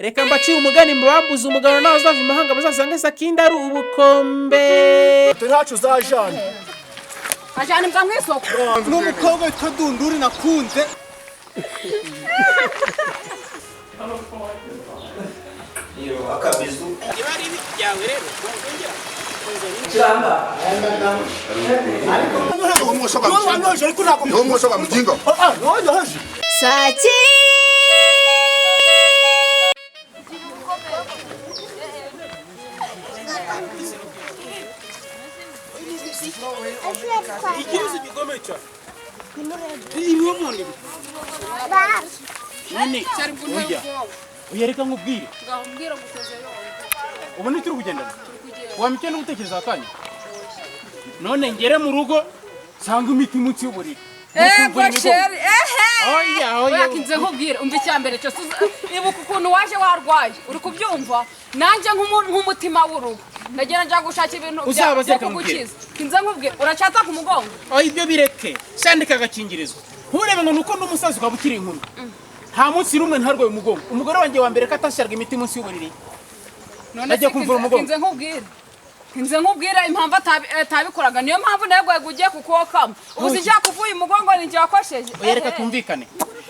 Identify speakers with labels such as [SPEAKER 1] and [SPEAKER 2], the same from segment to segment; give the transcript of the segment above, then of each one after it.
[SPEAKER 1] Reka mbacire umugani mu bambuze umugano nawe uzava imahanga bazasange sakindi ari ubukombe.
[SPEAKER 2] Ntacu uzajana.
[SPEAKER 3] Ajana imbwa mu isoko.
[SPEAKER 2] N'umukobwa witwa Dunduri nakunze.
[SPEAKER 4] Akabizu.
[SPEAKER 1] Niba ari ibyawe rero.
[SPEAKER 5] Saki.
[SPEAKER 1] Ikibazo gikomeye cyane. Niwe muntu. None oya. Oya reka nkubwire.
[SPEAKER 3] Ngambwira guteze yombi.
[SPEAKER 1] Ubu ni turi kugendana. Wamike no gutekereza akanya. None ngere mu rugo sanga imiti munsi y'uburiri.
[SPEAKER 3] Ego sheri, ehe.
[SPEAKER 1] Oya oya.
[SPEAKER 3] Oya kinze nkubwire, umva icyambere cyo ibuka ukuntu waje warwaye. Uri kubyumva? Nanje nk'umutima w'urugo. Ndagira njya gushaka ibintu bya kugukiza. Kinze nkubwire, uracyata ku mugongo.
[SPEAKER 1] Oya ibyo bireke. Shandika agakingirizo. Nturebe ngo nuko ndumusazi ukaba ukiri inkumi. Nta munsi rumwe ntarwaye umugongo. Umugore wanjye wa mbere katashyarwa imiti munsi y'uburiri.
[SPEAKER 3] None kumvura umugongo. Kinze nkubwire. Kinze nkubwire impamvu atabikoraga. Niyo mpamvu nawe ugiye kukokama. Ubu sinjya kuvuye umugongo ninjye wakosheje.
[SPEAKER 1] Oya reka tumvikane.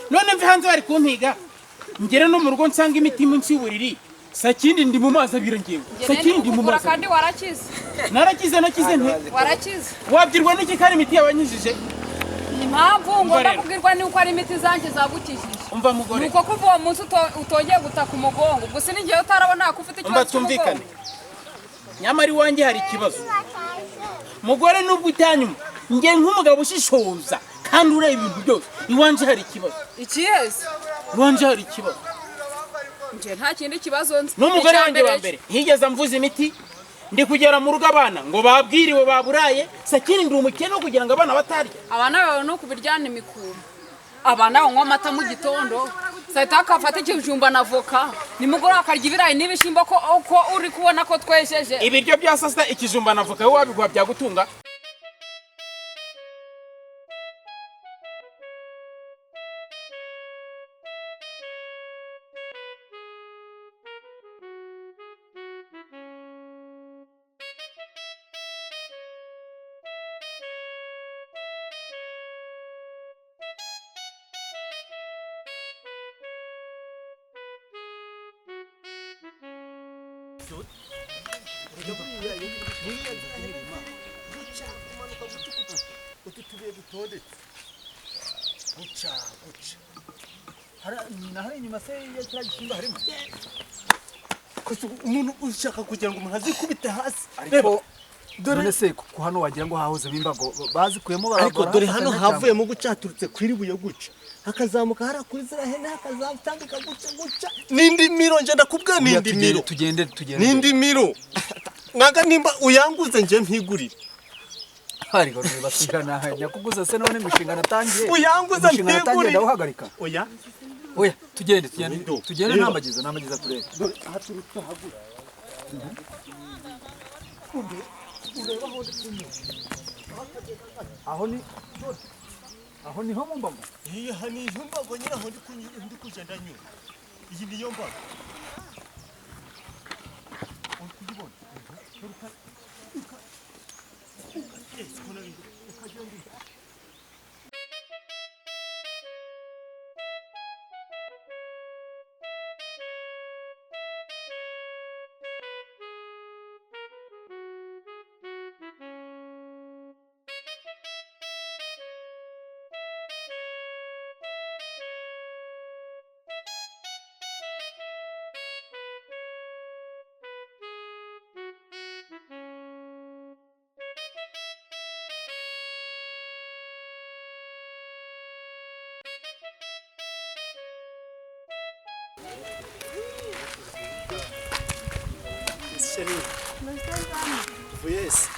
[SPEAKER 1] None mve hanze bari kumpiga. Ngere no mu rugo nsanga imiti munsi y'uburiri. Sakindi ndi mu mazi abira ngewe. Sakindi ndi mu mazi.
[SPEAKER 3] Kandi warakize.
[SPEAKER 1] Narakize nakize nte.
[SPEAKER 3] Warakize.
[SPEAKER 1] Wabyirwa n'iki kandi imiti yabanyijije?
[SPEAKER 3] Impamvu ngomba kubwirwa ni uko ari imiti zanjye zagukijije.
[SPEAKER 1] Umva mugore.
[SPEAKER 3] Nuko kuva uwo munsi utongeye gutaka umugongo. Gusa ni ngewe utarabona ko ufite ikibazo cy'umugongo.
[SPEAKER 1] Nyamara iwanjye hari ikibazo. Mugore nubwo utanyuma nge nk'umugabo ushishoza kandi ureba ibintu byose. Iwanjye hari ikibazo.
[SPEAKER 3] Ikiheze?
[SPEAKER 1] Iwanjye hari ikibazo.
[SPEAKER 3] Nge nta kindi kibazo nzi.
[SPEAKER 1] N'umugore wanjye wa mbere higeze amvuza imiti. Ndi kugera mu rugo abana ngo babwiriwe baburaye. Sakindi ndi umukene kugira ngo abana batarya.
[SPEAKER 3] Abana bawe no kubiryana imikuba. Abana banywa amata mu gitondo. Sahita akafata ikijumba na voka. Nimugoroba akarya ibirayi n'ibishimbo ko uko uri kubona ko twesheje.
[SPEAKER 1] Ibiryo bya sasa ikijumba na voka wowe wabiguha byagutunga.
[SPEAKER 2] Utu tubuye dutondetse guca guca hari inyuma se ya kiriya gishyimbo harimo umuntu ushaka kugira ngo umuntu azikubite hasi.
[SPEAKER 6] Ariko dore se ku hano wagira ngo hahoze bimbago bazikuyemo barabara.
[SPEAKER 2] Ariko dore hano havuyemo guca haturutse kuri buye guca hakazamuka hara kuri zira hene hakazatambika guca guca n'indi miro nje ndakubwa n'indi miro
[SPEAKER 6] tugende tugende
[SPEAKER 2] n'indi miro naga nimba uyanguze nje mpigurire.
[SPEAKER 6] Ariko niba nyakuguza se none imishinga natangiye
[SPEAKER 2] uyanguze mpigurire
[SPEAKER 6] ndawuhagarika.
[SPEAKER 2] Oya
[SPEAKER 6] oya tugende tugende tugende ntambagiza ntambagiza turebe.
[SPEAKER 2] Dore haturutse hagura ureba aho ndi kunyura
[SPEAKER 6] aho ni aho niho mu mbago.
[SPEAKER 2] Iya ni iyo mbago nyine aho ndi kugenda nyura. Iyi niyo mbago uri kuyibona. Yes.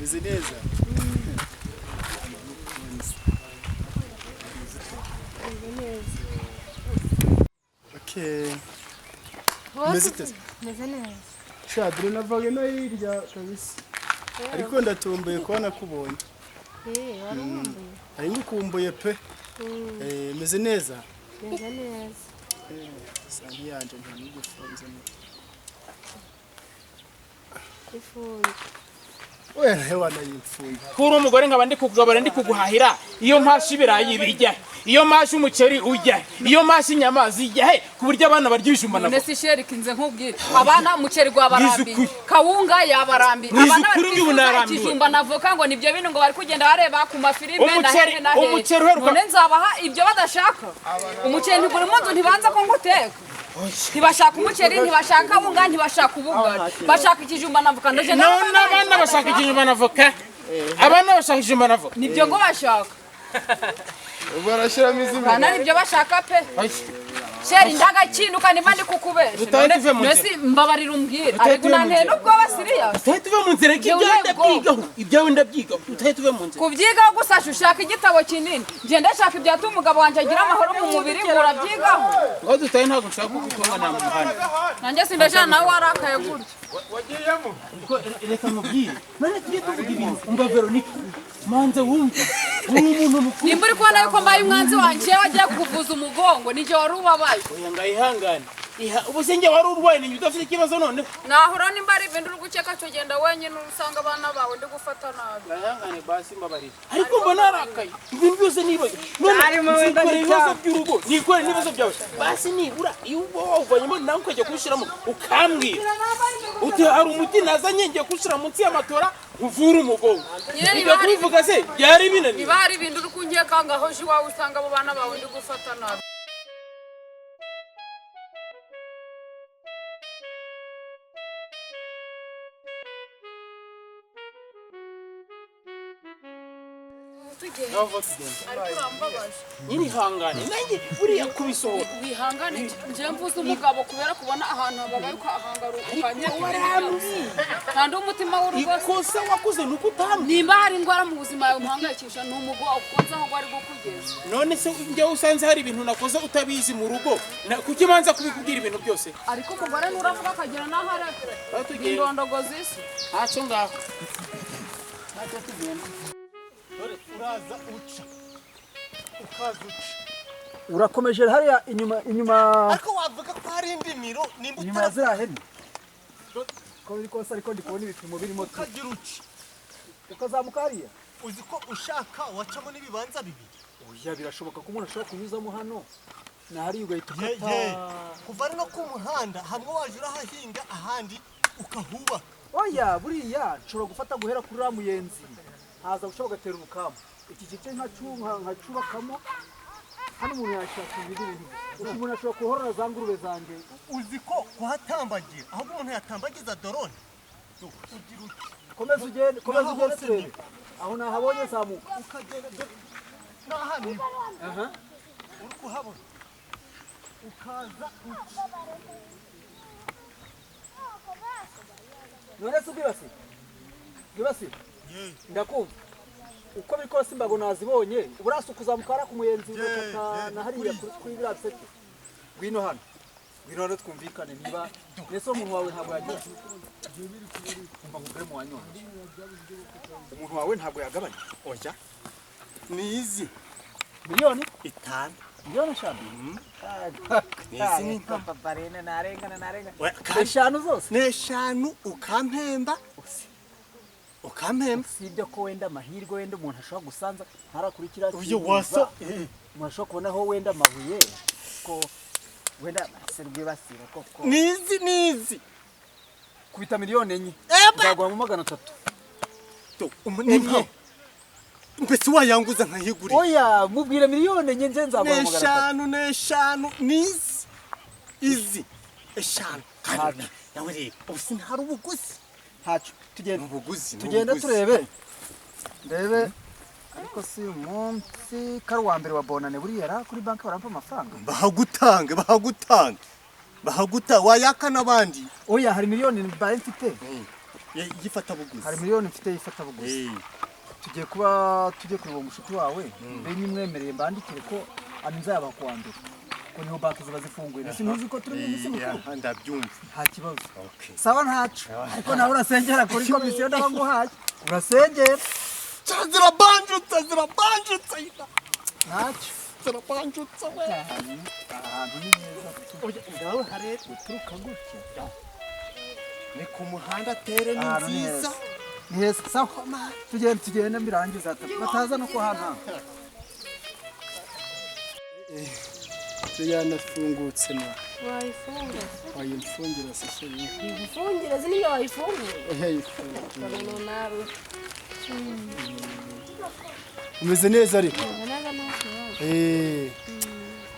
[SPEAKER 2] Meze neza. Okay. Meze neza.
[SPEAKER 5] Meze neza.
[SPEAKER 2] Sha dore navaga no hirya kabisa. Ariko ndatomboye ko nakubonye.
[SPEAKER 5] Eh, wari
[SPEAKER 2] Ari ngukumbuye pe. Meze neza.
[SPEAKER 5] Meze neza.
[SPEAKER 6] Sa nk'iyanje nta n'ugufunze.
[SPEAKER 5] Ifunze.
[SPEAKER 2] Wewe wanayipfuye.
[SPEAKER 1] Kuri umugore nkaba ndi kugabura, ndi kuguhahira. Iyo mpasha ibirayi bijya he? Iyo mpasha umuceri ujya he? Iyo mpasha inyama zijya he, ku buryo abana barya ibijumba na
[SPEAKER 3] None se chéri, kinze nkubwire, abana umuceri gwabarambiye,
[SPEAKER 1] Mwiza ukuri.
[SPEAKER 3] kawunga yabarambiye,
[SPEAKER 1] Mwiza
[SPEAKER 3] abana
[SPEAKER 1] ukuri,
[SPEAKER 3] bari
[SPEAKER 1] njye ubu
[SPEAKER 3] kwifuza
[SPEAKER 1] narambiwe.
[SPEAKER 3] ikijumba na voka, ngo nibyo bintu ngo bari kugenda bareba ku mafilime na hehe na hehe.
[SPEAKER 1] Umuceri uheruka-
[SPEAKER 3] None nzabaha ibyo badashaka? Umuceri ntiguri mu nzu, ntibanza ko nguteka. Ntibashaka umuceri, ntibashaka kawunga, ntibashaka ubugari, bashaka ikijumba na voka. Ndaje
[SPEAKER 1] None abana bashaka ikijumba na voka? Abana bashaka ikijumba na voka?
[SPEAKER 3] Nibyo ngo bashaka.
[SPEAKER 7] Barashyiramo izindi.
[SPEAKER 3] Bana nibyo bashaka pe. Chéri, ndagakinduka nimba ndi kukubesha.
[SPEAKER 1] Dutahe tuve mu nzira.
[SPEAKER 3] Mbese mbabarira umbwire.
[SPEAKER 1] Dutahe
[SPEAKER 3] Ariko
[SPEAKER 1] tuve mu
[SPEAKER 3] unanteye
[SPEAKER 1] nzira.
[SPEAKER 3] n'ubwoba, serious.
[SPEAKER 1] Tutahita tuve mu nzira, ko
[SPEAKER 3] Njyewe
[SPEAKER 1] ibyawe
[SPEAKER 3] ubwoba.
[SPEAKER 1] ndabyigaho, ibyawe ndabyigaho, tutahita tuve mu nzira.
[SPEAKER 3] Kubyigaho gusa, ushaka igitabo kinini. Njye ndashaka ibyatuma umugabo wanjye agira amahoro mu mubiri, ngo urabyigaho.
[SPEAKER 1] Ngo dutahe, ntabwo nshaka kugutongana mu muhanda.
[SPEAKER 3] Nanjye sindajana nawe warakaye gutya.
[SPEAKER 1] Ariko reka nkubwire, none tujye tuvuga ibintu. Umva Veronica, manze wumve, uri umuntu mukuru.
[SPEAKER 3] Nimba uri kubona yuko mbaye umwanzi wanjye, wagiye kukuvuza umugongo, nijye wari ubabaye.
[SPEAKER 1] Oya, ngayihangane. Ubu se njye wari urwaye, ninjye udafite ikibazo none?
[SPEAKER 3] Nahura nimba ari ibintu uri gukeka cyo, genda wenyine, usanga abana bawe ndi gufata nabi.
[SPEAKER 1] Ngayihangane basi, mbabarira, ariko mbona narakaye ibintu byose nibagiwe. None nzikore ibibazo by'urugo, nikore n'ibibazo byawe? Basi nibura iyo uba wawuvanyemo nawe ukajya kuwushyiramo, ukambwira uti hari umuti nazanye, ngiye kuwushyira munsi y'amatora uvura umugongo.
[SPEAKER 3] Nyine
[SPEAKER 1] Ibyo
[SPEAKER 3] niba hari
[SPEAKER 1] kubivuga se byari binaniye?
[SPEAKER 3] Niba hari ibintu uri kunkeka, ngaho je iwawe, usanga abo bana bawe ndi gufata nabi. Ariko urambabaje.
[SPEAKER 1] Nyine ihangane, nanjye buriya kubisohora.
[SPEAKER 3] Wihangane, njye mvuze umugabo kubera kubona ahantu hababaye ukahangara ukanyeka.
[SPEAKER 1] Warambwiye.
[SPEAKER 3] Kandi umutima w'urugo.
[SPEAKER 1] Ikosa wakoze ni uko utambwiye.
[SPEAKER 3] Nimba hari indwara mu buzima yawe umuhangayikisha ni umugongo, kuko nzi aho wari kukugeza.
[SPEAKER 1] None se njyewe usanze hari ibintu nakoze utabizi mu rugo, kuki manza kubikubwira ibintu byose?
[SPEAKER 3] Ariko umugore nuravuga akagera n'aho areka.
[SPEAKER 1] Aho tugiye?
[SPEAKER 3] Indondogozi isi.
[SPEAKER 1] Ntacyo, ngaho ntacyo, tugenda.
[SPEAKER 2] Uraza uca, ukaza uca.
[SPEAKER 6] Urakomeje hariya inyuma, inyuma.
[SPEAKER 2] Ariko wavuga ko hari indi miro nimba
[SPEAKER 6] Inyuma ya
[SPEAKER 2] utara
[SPEAKER 6] ziriya hene, ko biri kose, ariko ndi kubona ibipimo birimo tu.
[SPEAKER 2] Ukagira uca.
[SPEAKER 6] Ukazamuka hariya.
[SPEAKER 2] Uzi ko ushaka wacamo n'ibibanza bibiri?
[SPEAKER 6] Oya, birashoboka ko umuntu ashobora kunyuzamo hano na hariya, ugahita
[SPEAKER 2] Ye
[SPEAKER 6] ukata.
[SPEAKER 2] ye, kuva no ku muhanda hamwe waje urahahinga, ahandi ukahubaka.
[SPEAKER 6] Oya, buriya nshobora gufata guhera kuri uriya muyenzi, haza guca bagatera urukamu, iki gice nkacubakamo hano. Umuntu yashaka ibindi bintu, umuntu ashobora kuhorora za ngurube zanjye.
[SPEAKER 2] Uzi ko kuhatambagira, ahubwo umuntu yatambagiza drone, ugira uti
[SPEAKER 6] Komeza ugende, komeza.
[SPEAKER 2] Naho
[SPEAKER 6] Ugende
[SPEAKER 2] hose.
[SPEAKER 6] turebe aho nahabonye, zamuka.
[SPEAKER 2] Ukagenda, dore n'ahantu uri kuhabona, ukaza uca.
[SPEAKER 6] None se ubwibasi bwibasi? Ndakumva, uko biri kose imbago nazibonye. Urasa ukuzamuka hariya ku muyenzi, ugakata na hariya kuri biriya biseke. Ngwino hano, ngwino hano twumvikane. Niba mbese uwo muntu wawe ntabwo yagira, umva nkubwire, mu wanyonje umuntu wawe ntabwo yagabanya.
[SPEAKER 2] Oya, nizi.
[SPEAKER 6] Miliyoni
[SPEAKER 2] 5.
[SPEAKER 6] Miliyoni 5.
[SPEAKER 2] Nizi ni nka
[SPEAKER 6] Barene narengana narengana.
[SPEAKER 2] Oya, kandi
[SPEAKER 6] 5 zose?
[SPEAKER 2] Ni 5, ukampemba, ukampemba.
[SPEAKER 6] Si ibyo, ko wenda amahirwe, wenda umuntu ashobora gusanza ntarakurikira.
[SPEAKER 2] Uyu wasa
[SPEAKER 6] Umuntu ashobora kubonaho wenda amabuye, ko wenda se rwibasira koko.
[SPEAKER 2] Nizi, nizi.
[SPEAKER 6] Kubita miliyoni 4, nzaguha mu 300.
[SPEAKER 2] Ni mbese wayanguza nkayigurira?
[SPEAKER 6] Oya, mubwire miliyoni 4, nje
[SPEAKER 2] Ni
[SPEAKER 6] nzaguha 300.
[SPEAKER 2] 5, ni 5, nizi izi 5 kandi nawe reba, ubu sinari ubuguzi.
[SPEAKER 6] Ntacyo, tugende.
[SPEAKER 2] Ubuguzi ni
[SPEAKER 6] Tugende.
[SPEAKER 2] ubuguzi.
[SPEAKER 6] Turebe, ndebe. Ariko si uyu munsi ko ari uwa mbere wa bonane, buriya ra kuri banki barampa amafaranga.
[SPEAKER 2] Bahagutange, bahagutange, bahaguta, wayaka n'abandi.
[SPEAKER 6] Oya, hari miliyoni mbaye mfite.
[SPEAKER 2] Y'ifatabuguzi.
[SPEAKER 6] Hari miliyoni mfite y'ifatabuguzi. Tugiye kuba tujye kureba umushuti wawe, mbe nyimwemereye, mbandikire ko nzayaba kuwa mbere, ko niho banki ziba zifunguye. Mbese ntuzi ko turi mu minsi mikuru?
[SPEAKER 2] Ndabyumva.
[SPEAKER 6] Nta kibazo. Sawa, ntaco. Ariko nawe urasengera kuri komisiyo ndaba nguhaye, urasengera.
[SPEAKER 2] Zirabanjutse, zirabanjutse.
[SPEAKER 6] Ntacyo.
[SPEAKER 2] Zirabanjutse we.
[SPEAKER 6] Ahantu ni heza pe.
[SPEAKER 2] Ngawe hari uturuka gutya. Ni ku muhanda tere ni nziza.
[SPEAKER 6] Ni heza sawa. Tugende tugende mbirangiza bataza no kuhana.
[SPEAKER 7] Yanafungutse na
[SPEAKER 5] wayifunga
[SPEAKER 7] wayimfungira se sheri
[SPEAKER 5] ifungira ziniyo wayifunguye
[SPEAKER 7] wayifungira umeze neza ariko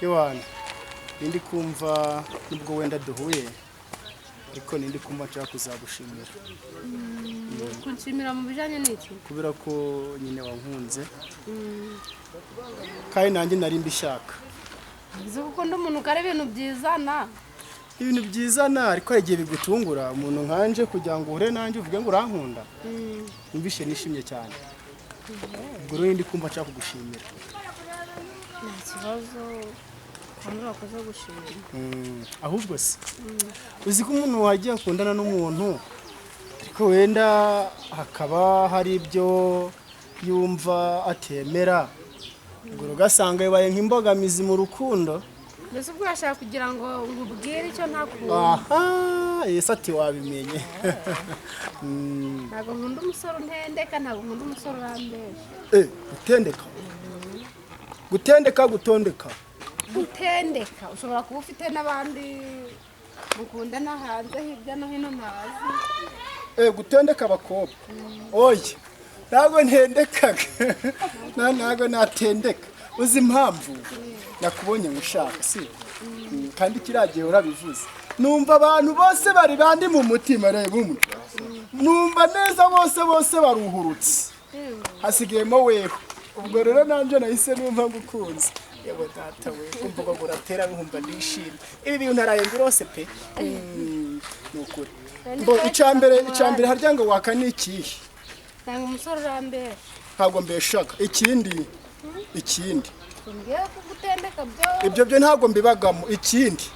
[SPEAKER 7] Yohana nindi kumva nubwo wenda duhuye ariko nindi kumva nshaka kuzagushimira
[SPEAKER 5] kunshimira mu bijanye n'iki
[SPEAKER 7] kubera ko nyine wankunze kandi nanjye nari mbishaka.
[SPEAKER 5] Uzi gukunda umuntu ukora ibintu byizana.
[SPEAKER 7] Ibintu byizana ariko hari igihe bigutungura umuntu nkanje kugira ngo uhure nanjye uvuge ngo urankunda. Numvishe nishimye cyane. Ubwo rero ndi kumva nshaka kugushimira.
[SPEAKER 5] Nta kibazo kandi urakoze gushimira.
[SPEAKER 7] Ahubwo se uzi ko umuntu wagiye akundana n'umuntu ariko wenda hakaba hari ibyo yumva atemera ubwo ugasanga bibaye nk'imbogamizi mu rukundo.
[SPEAKER 5] Mbese ubwo urashaka kugira ngo nkubwire icyo ntakunda?
[SPEAKER 7] Aha, Yesu ati wabimenye.
[SPEAKER 5] Ntabwo nkunda umusore untendeka, ntabwo nkunda umusore urambesha.
[SPEAKER 7] Gutendeka? Gutendeka, gutondeka.
[SPEAKER 5] Gutendeka, ushobora kuba ufite n'abandi mukundana hanze hirya no hino ntazi.
[SPEAKER 7] Gutendeka abakobwa. Oya. Ntabwo ntendekaga. Ntabwo natendeka. Uzi impamvu? Nakubonye ngushaka si? Kandi kiragiye urabivuze. Numva abantu bose bari bandi mu mutima reba umwe. Numva neza bose bose baruhurutse. Hasigiyemo weho. Ubwo rero nanje nahise numva ngukunze. Yewe data we, umva ngo uratera nkumva ndishimye. Ibi bintu naraye ngirose pe. Nukuri. Mbo icambere harya ngo waka ni ikihe?
[SPEAKER 5] Ntabwo umusore urambesha.
[SPEAKER 7] Ntabwo mbeshaga. Ikindi
[SPEAKER 5] ngiye kugutendeka byo.
[SPEAKER 7] Ibyo byo ntabwo mbibagamo. Ikindi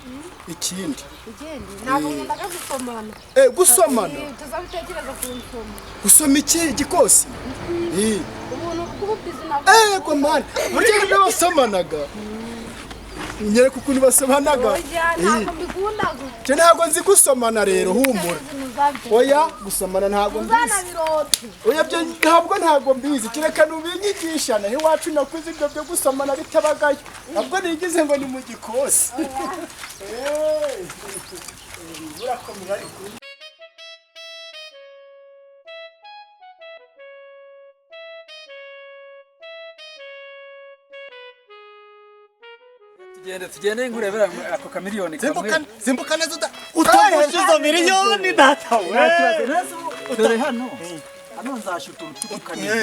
[SPEAKER 5] ntabwo nkunda gusomana.
[SPEAKER 7] Gusomana?
[SPEAKER 5] Tuzabitekereza ku nsoma.
[SPEAKER 7] Gusoma iki igikosi?
[SPEAKER 5] Ubuntu bw'ububizi ntabwo.
[SPEAKER 7] Ego man, burya ibyo basomanaga. Nyereka ukuntu basomanaga.
[SPEAKER 5] Ntabwo mbikundaga.
[SPEAKER 7] Cyo ntabwo nzi gusomana rero humura. Oya gusomana ntabwo mbizi. Oya byo ntabwo mbizi kireka nubinyigisha naho iwacu nakuze ibyo byo gusomana bitabagayo. Ntabwo nigize ngo ni mu gikosi. Urakomera ariko.
[SPEAKER 6] Tugende tugende nkurebera ako kamiliyoni kamwe.
[SPEAKER 2] Simbuka neza utagushiza miliyoni data we.
[SPEAKER 6] Dore hano. Hano nzashyira utuntu tw'udukaniro.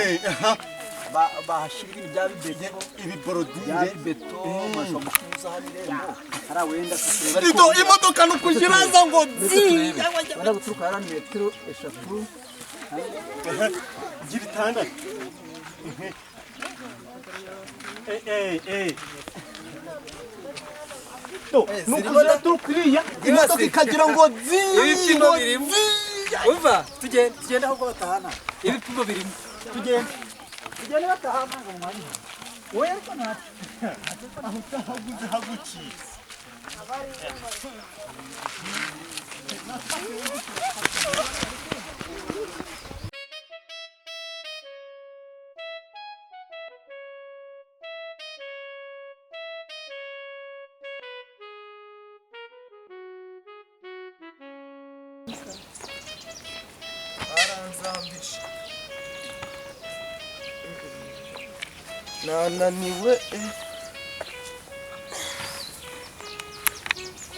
[SPEAKER 6] Bahashyira ibintu bya bibeto,
[SPEAKER 2] ibiborodire,
[SPEAKER 6] beto, mashobora gutuza hari irembo. Hari wenda kureba
[SPEAKER 2] ariko imodoka nukujiraza ngo zi.
[SPEAKER 6] Wenda guturuka hara metero 3.
[SPEAKER 2] Gira itandatu. Nukuza turukiriya imodoka ikagira ngo zi.
[SPEAKER 6] Ibipimo birimo. Umva tugende tugende ahubwo batahana. Ibipimo birimo. Tugende. Tugende batahana ngo mwanya. Oya ariko ntacyo.
[SPEAKER 2] Aho utahaguze hagucitse.
[SPEAKER 4] Baranzambije nananiwe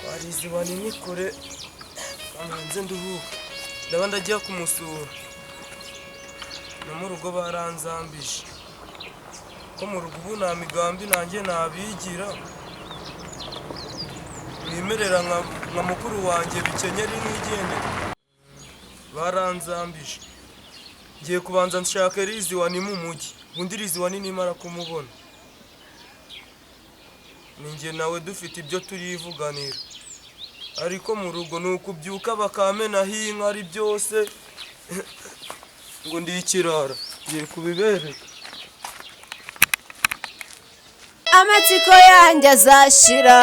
[SPEAKER 4] wariziba ni kure banze nduhuke ndaba ndagiye kumusura no mu rugo baranzambije ko mu rugo ubu nta migambi nanjye nabigira nimerera nka mukuru wanjye bikenyeri nigendera baranzambije ngiye kubanza nshaka Riziwa ni mu mujyi ubundi Riziwa ni nimara kumubona ninjye nawe dufite ibyo turivuganira ariko mu rugo ni ukubyuka bakamenaho inka ari byose ngo ndi ikirara ngiye kubibereka
[SPEAKER 8] amatsiko yanjye azashira.